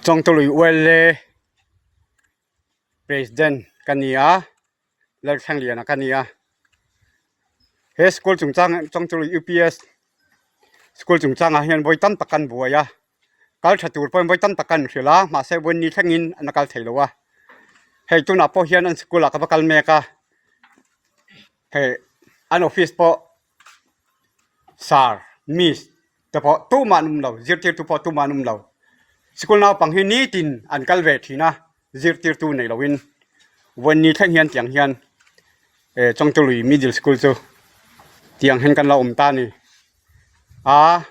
Chawngtului ULA President ka ni a, Lalthlengliana ka ni a. He school chungchang Chawngtului UPS school chungchangah hian vawi tam tak kan buai a, kal tha tur pawhin vawi tam tak kan hrilh a, mahse vawi thlengin an la kal thei lo a. Hei tunah pawh hian an school ah ka va kal mek a, hei an office pawh Sir, Miss te pawh tumah an awm lo, zirtirtu pawh tumah an awm lo. Sikul naupang hi nitin an kal ve thin a, zirtirtu nei loin vawiin thleng hian tiang hian eh Chawngtului Middle School chu tiang hian kan la awm ta a ni. A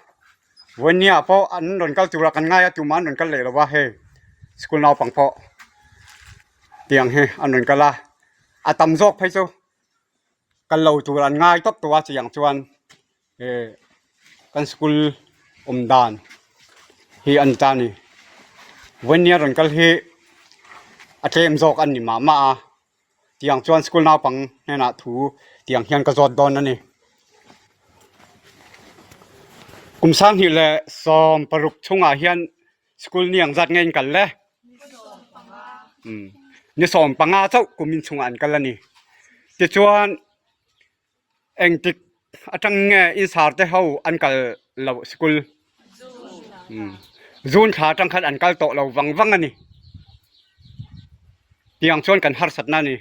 vawiin ah pawh an rawn kal tura kan ngai a tumah an rawn kal leh lo a hei sikul naupang pawh tiang hi an rawn kal a, a tam zawk phei chu. Kal lo tur an ngai tawp tawh a chiang chuan eh kan school awm dan hi a ni ta a ni vawinia rawn kal hi a tlem zawk a ni mah mah a tiang chuan school naupang hnenah thu tiang hian ka zawt dawn a ni kum sanghnih leh 16 chhungah hian School ni ang zat nge in kal le? Ni 15 chauh kum in chungah an kal a ni. Tichuan engtik atang nge in sar te ho an kal lo school? June thla atang khan an kal tawh lo vang vang a ni. Tiang chuan kan harsatna a ni.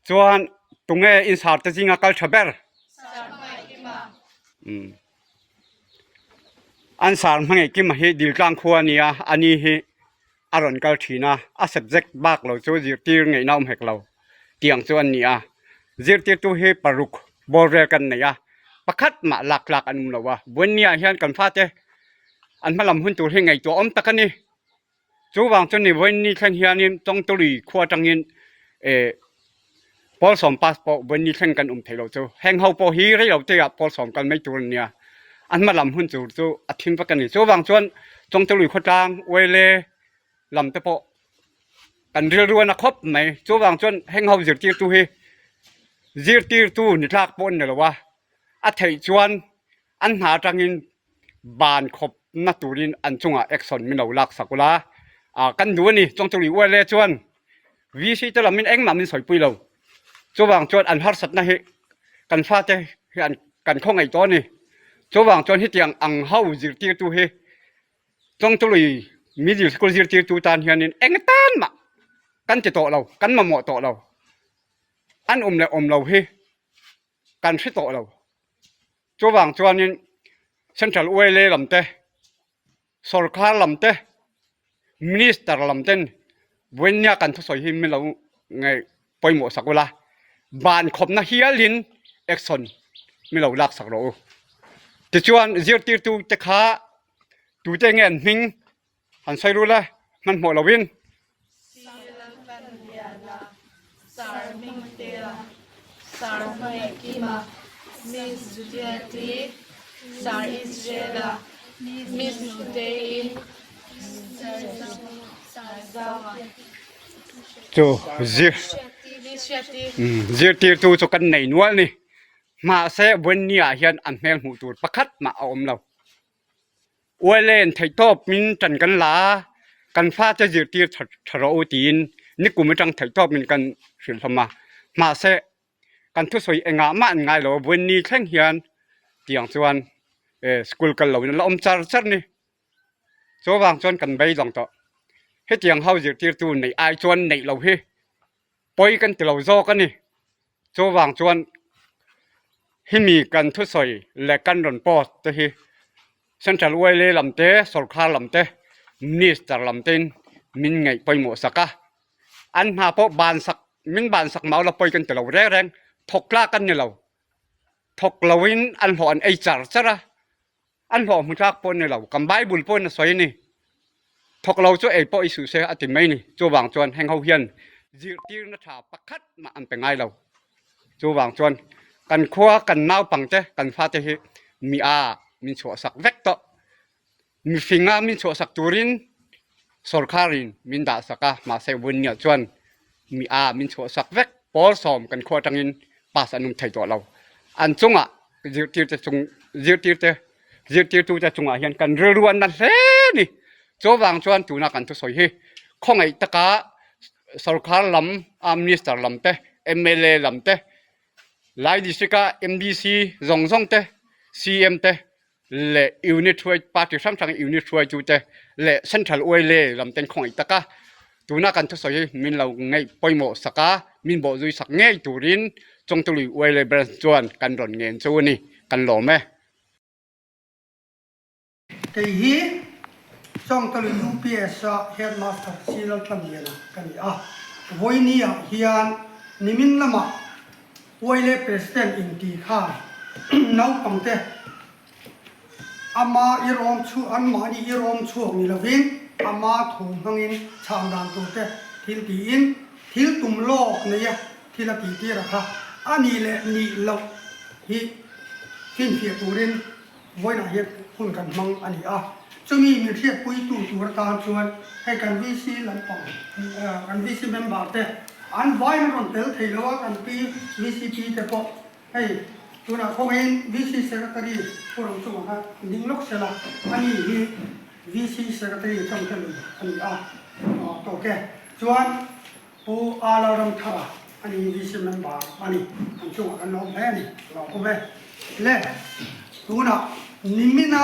Chuan tunge in sar te zinga kal tha ber? An sar hmangaih kima hi Diltlang khua a ni a, a ni hi a rawn kal thin a, a subject bak lo chu zirtir ngaihna awm hek lo tiang chu an ni a, zirtirtu hi paruk bawr vel kan nei a, pakhat mah lak tlak an awm lo a, Buannia hian kan fate an hmalam hun tur hi ngaihtuah awm tak a ni. Chuvang chu ni vawiin thleng hianin Chawngtului khua atangin eh pawl sawm pass pawh vawiin thleng kan awm thei lo chu. Heng ho pawh hi rei lo te ah pawl sawm kal mai tur an nia. An hma lam hun tur chu a thim vek a ni. Chuvang chuan Chawngtului khawtlang Uaile lam te pawh kan rilru a na khawp mai. Chuvang chuan heng ho zirtirtu hi zirtirtu ni tlak pawh an ni lo a, a theih chuan an hna atangin ban khawp na turin an chungah action min lo lak sak ula ah kan duh a ni. Chawngchawlui ULA chuan VC te lamin engmah min sawipui lo. Chuvang chuan an harsatna hi kan fate hi an kan khawngaih tawh a ni. Chuvang chuan hetiang ang ho zirtirtu hi Chawngchawlui Middle School zirtirtu tan hianin eng tan mah kan ti tawh lo, kan mamawh tawh lo. An awm leh awm lo hi kan hre tawh lo. Chuvang chuanin Central ULA lam te, Sorkar lam te, Minister lam ten vawinia kan thusawi hi min lo ngaih pawimawh sak ula, ban khawpna hialin action min lo lak sak rawh u. Tichuan zirtirtu te kha tute nge an hming Han sawi rul e, hmanhmawh loin. Sir Lalpanliana, Sir Hmingtea, Sir Hmangaihkima, Miss Juliet-i, Sir Israel-a, Miss Nutei-i, Sir Zanga. Chu zir zirtirtu chu kan nei nual ni. Mahse Buanni ah hian an hmel hmuh tur pakhat mah a awm lo. Uailen theihtawp min ṭan kan la a, kan fate zirtir ṭha ṭha rawh u tiin nikum aṭang theihtawp min kan hrilh hlawm a. Mahse, kan thusawi engah mah an ngai lo a, Buanni thleng hian tiang chuan school kal loin an la awm char char ni. Chuvang chuan kan beidawng tawh. Hetiang ho zirtirtu neih ai chuan neih lo hi pawi kan ti lo zawk a ni. Chuvang chuan hemi kan thusawi leh kan rawn post te hi Central YLA lam te, Sorkar lam te, Minister lam tein min ngaih pawimawh sak a. An hna pawh ban sak, min ban sak mau la pawi kan ti lo reng reng, thawk tlak an ni lo. Thawk loin an hlawh an ei char char a. An hlawh hmu tlak pawh a ni lo, kan Bible pawhin a sawi a ni. Thawk lo chu ei pawh i suh se a ti mai ni. Chuvang chuan heng ho hian zirtirna tha pakhat mah an pe ngai lo. Chuvang chuan kan khua kan naupangte kan fate hi mi a min chhuahsak vek tawh. Mihringa min chhuahsak turin Sorkharin min dahsak a, mahse Vunnia chuan mi a min chhuahsak vek. Pawl sawm kan khua atangin pass an awm thei tawh lo. An chungah zirtirte chung zirtirte zirtirtute chungah hian kan rilru a na hle a ni. Chuvang chuan tuna kan thusawi hi khawngaih taka sorkar lam a minister lam te mla lam te Lai district a MDC zawng zawng te CM te leh unit hruai party hrang hrang unit hruaitu te leh central oil lam ten khawngaih taka tuna kan thusawi hi min lo ngaih pawimawh sak a min bawhzui sak ngei turin Chawngtului oil branch chuan kan rawn ngen chu a ni kan lawm e. Kei hi Chawngtali UPS-a Headmaster C Laltlangliana ka ni a. Vawinia hian nimin lamah Uaile President inti khan naupangte ama irawm chhuak anmahni irawm chhuak ni lovin ama thu hmangin chhan dan turte thil tiin thil tum lawk neia thil a tihtir a kha a nih leh nih loh hi finfiah turin Vawiinah hian hun kan hmang a ni a, chumi min hriatpuitu tur atan chuan hei kan VC lampang kan VC member te an vaiin an rawn tel thei lo a, kan pi VCP te pawh hei tunah khawngaihin VC Secretary Pu Rochunga kha ding lawk sela, ani hi VC Secretary chawngte lui a ni a, tawk e. Chuan Pu A Lalramthara a ni VC member a ni. An chungah kan lawm hle a ni. Ka lawm awm e. Le, tunah nimina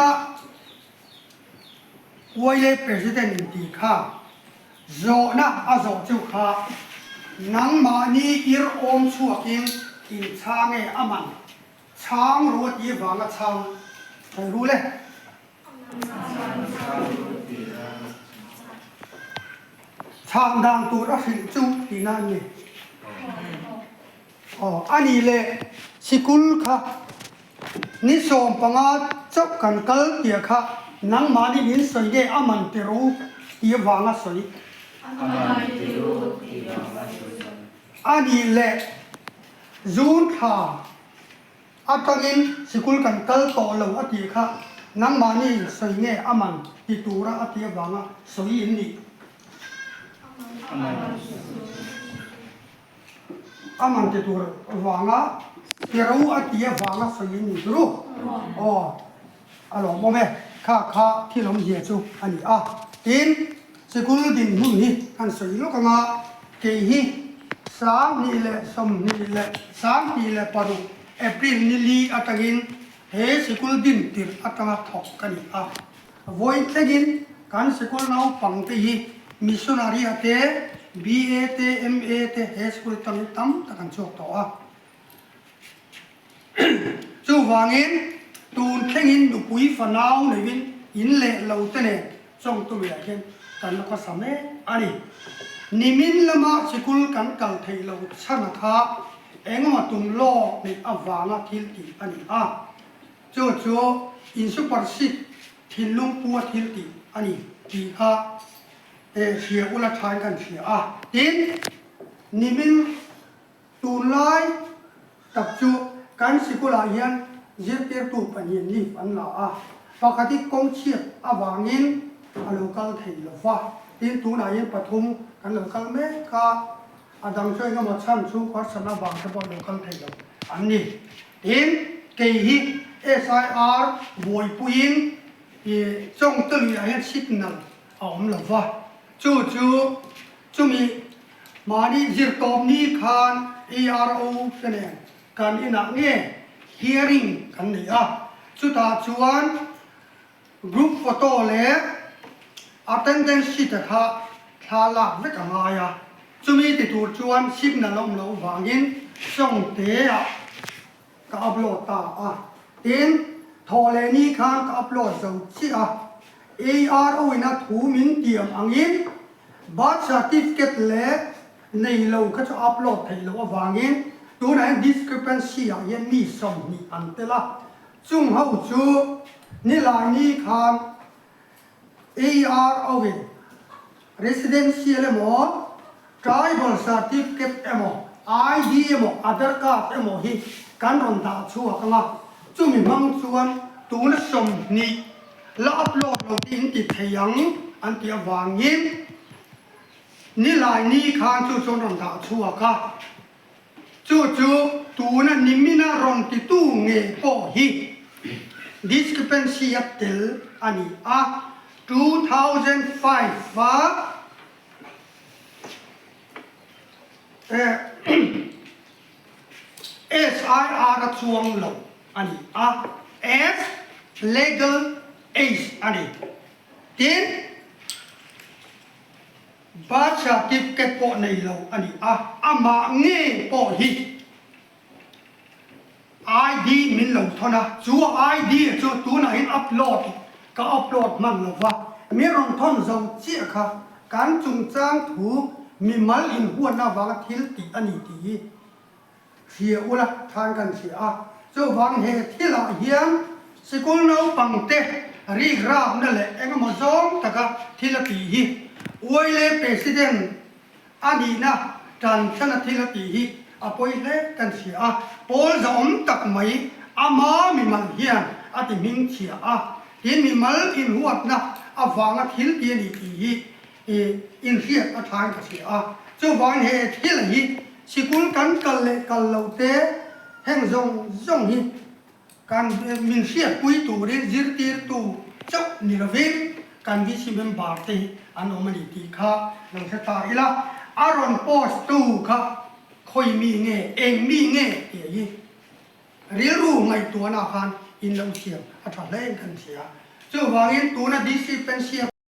Uaile President in tih kha zawhna a zawh chu kha nangmahni ir awm chhuakin in chhang e a man chhang ru a tih vanga chhang thei ru le. Chhang dan tur a hrilh chu tihna an ni. Aw, a nih leh sikul kha ni 15 chauh kan kal tih kha nangmahni min sawi nge a man ti ru tih vanga sawi. A nih leh June thla Atangin sikul kan kal tawh lo a tih kha nangmahni sawi nge a man ti tura a tih avanga sawi in nih? A man ti tur vanga ti ro a tih avanga sawi in nih chu ru? Aw, a lawmawm e, kha kha thil awmzia chu a ni a. Tin, sikul dinhmun hi kan sawi lawk anga kei hi 2026 April ni li atangin he sikul din tirh atanga thawk ka ni a. Vawi thlengin kan sikul naupangte hi missionary a te, BA te, MA te he sikul atangin tam tak an chhuak tawh a. Chuvangin tun thlengin nupui fanau neuhin in leh lo te nen Chawngtumiah hian kan la khawsa mek a ni. Nimin lama sikul kan kal theih lo chhan a kha engemaw tum lawk neih avanga thil tih a ni a. Chu chu in super seat thinlung pua thil tih a ni tih kha hria ula thain kan hria a. Tin, nimin Tunlai tak chu kan sikulah hian zirtirtu pahnih leave an la a, pakhat hi kawng chhiat avangin a lo kal thei lo va, tin tunah hian pathum kan lo kal mek a, a dang chu engemaw chhan chu harsatna avang te pawh lo kal thei lo an ni. Tin, kei hi SIR buaipuiin ih Chawngtawlui-ah hian signal a awm lo va, chu chu Chumi mahni zirtawp ni khan ARO te nen kan inah nge hearing kan nei a, chutah chuan group photo leh attendance sheet a kha thla lak vek a ngai a, chumi ti tur chuan signal a awm loh vangin Sawngte ah ka upload ta a, tin thawh leh ni khan ka upload zo chiah a, ARO in a thu min tiam angin Birth certificate leh nei lo kha chu upload theih loh avangin tunah hian discrepancy ah hian mi 20 an tel a, chung ho chu nilai ni khan ARO in residential emaw tribal certificate emaw ID emaw Aadhar card emaw hi kan rawn dah chhuak ang a, chumi hmang chuan tuna 20 La upload lo tih in ti thei ang an tih avangin nilai ni khan chu chuan rawn dah chhuak a, chu chu tuna nimina rawn titu nge pawh hi discrepancy a tel a ni a. 2005 a SIR a chuang lo a ni a, as legal age a ni. Tin, birth certificate pawh nei lo a ni a, amah nge pawh hi ID min lo thawn a, chu ID chu tunah hian upload ka upload hman lo va, min rawn thawn zo chiah kha kan chungchang thu mimal inhuatna avanga thil tih a ni tih hi hria ula than kan hria a. Chuvang he thilah hian sikul naupangte rikrapna leh engemaw zawng taka thil a tih hi Uaile President A nihna tan chhan a thil a tih hi a pawi hle kan hria a, pawl zahawm tak mai ama mimal hian a ti hming chhia a, tin mimal inhuatna avanga thil ti a ni tih hi inhriat a thain ka hria a. Chuvangin he thil hi sikul kan kal leh kal lo te heng zawng zawng hi Kan min hriatpui turin zirtirtu chauh ni lovin kan VC member te hi an awm a ni tih kha lo hre ta ila, a rawn post tu kha khawi mi nge, eng mi nge tih hi rilru ngaihtuahna khan in lo siam a tha hle in kan hria. Chuvangin tuna DC Pension.